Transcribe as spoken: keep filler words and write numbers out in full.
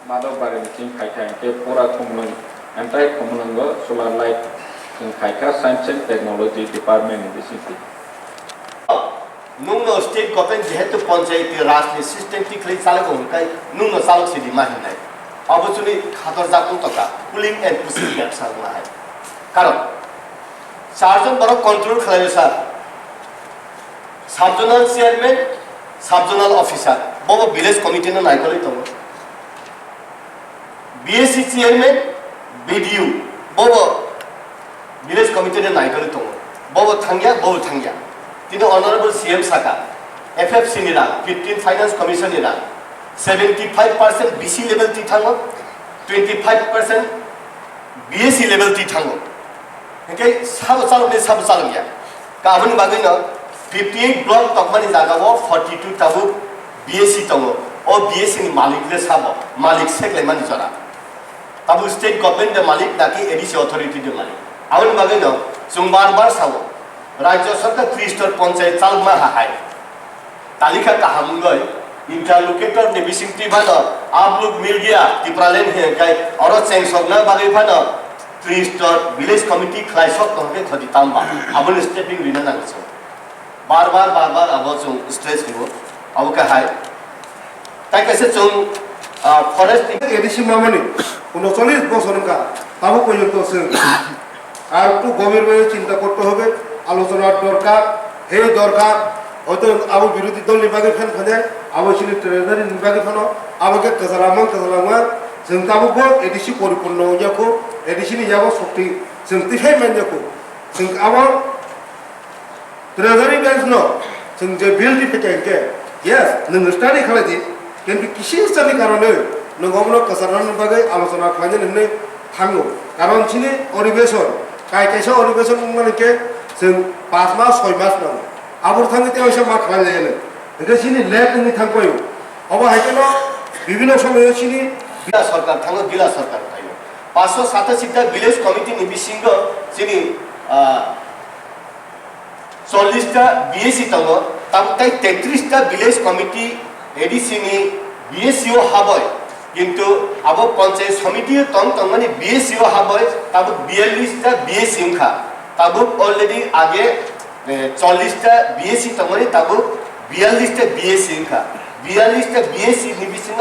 Madhobari ni ching phaikha hwnkhe pura Khumulwng, entire Khumulwngo solar light chwng phaikha Science and Technology Department ni bisingtwi. Nwngno state government jehetu panchayati raj ni system tikhlai chalago hwnkhe nwngno chalok sidi ma hinai. Abo chwngni khatorjak wng tongkha pulling and pushing bebsa wngma hai. Karon charjon borok control khlaio sir. Sub zonal chairman, sub zonal officer, bobo village committee no naikolwi tongo. B S C chairman, B D O, bobo village committee no naikolwi tongo. Bobo thangya, bobo thangya. Tini honorable C M saka, F F C ni rang, fifteen finance commission ni rang, seventy five percent B C level twi thango, twenty five percent B S C level twi thango. Hingke sabo chaloknai sabo chalokya. Ka aboni bagwino fifty eight block tongmani jagao forty two tabuk B S C tongo. O B S C ni malik le sabo, malik seklaimani jora. Tabuk state government de malik naki A D C authority de malik. Aboni bagwino chwng bar bar sao. Rajya sarkar three star panchayat chalokma ha hai. Talika kaham wngwi interlocutor ni bisingtwi phano Abluk Media Tipraland hwnkhai oro chengsokna bagwi phano three star village committee khlaisok tongkhe khoti tamba aboni stepping rina nang chwng. Bar bar bar bar abo chwng stress rwo abo kahai. Tai kaisa chwng, ah, forest ni A D C mamani unocholish bosor wngkha, tabuk porjonto chwng আর একটু গভীরভাবে চিন্তা করতে হবে, আলোচনার দরকার, হে দরকার। হয়তো abo বিরোধী দলনি bagwi phan khade, abo chini treasury ni bagwi phano, abo khe kwchalaimang kwchalaimang, chwng tabukbo A D C poripurno wngya kho, A D C ni yago shokti chwng twiphai manya kho. Chwng abo Treasury bench no chwng je bill ri phaikha hwnkhe, yes, nwng study khlai di, kintu kisi study karone nwng omono kwcharnani bagwi alochona khlainani hwnwi thango. Karon chini adhibeshon, kai kaisa adhibeshon wngmani khe chwng panch mas, soi mas nango. Aboni thangwi tei waisa ma khlai laiyano. Hwnkhe chini late wngwi thang paio. Obo hai kheno bibhinno somoyo chini Jila sarkar thango, jila sarkar thango. Panchsho satasi ta village committee ni bisingo chini, ah, chollish ta B S C tongo, tabuk tai tetris ta village committee A D C ni B S C o haboi, kintu abo panchayat samiti o tong tongmani B S C o haboi, tabuk biyallish ta B S C wngkha, tabuk already age, eh, chollish ta B S C tongmani tabuk biyallish ta B S C wngkha, biyallish ta B S C ni bisingo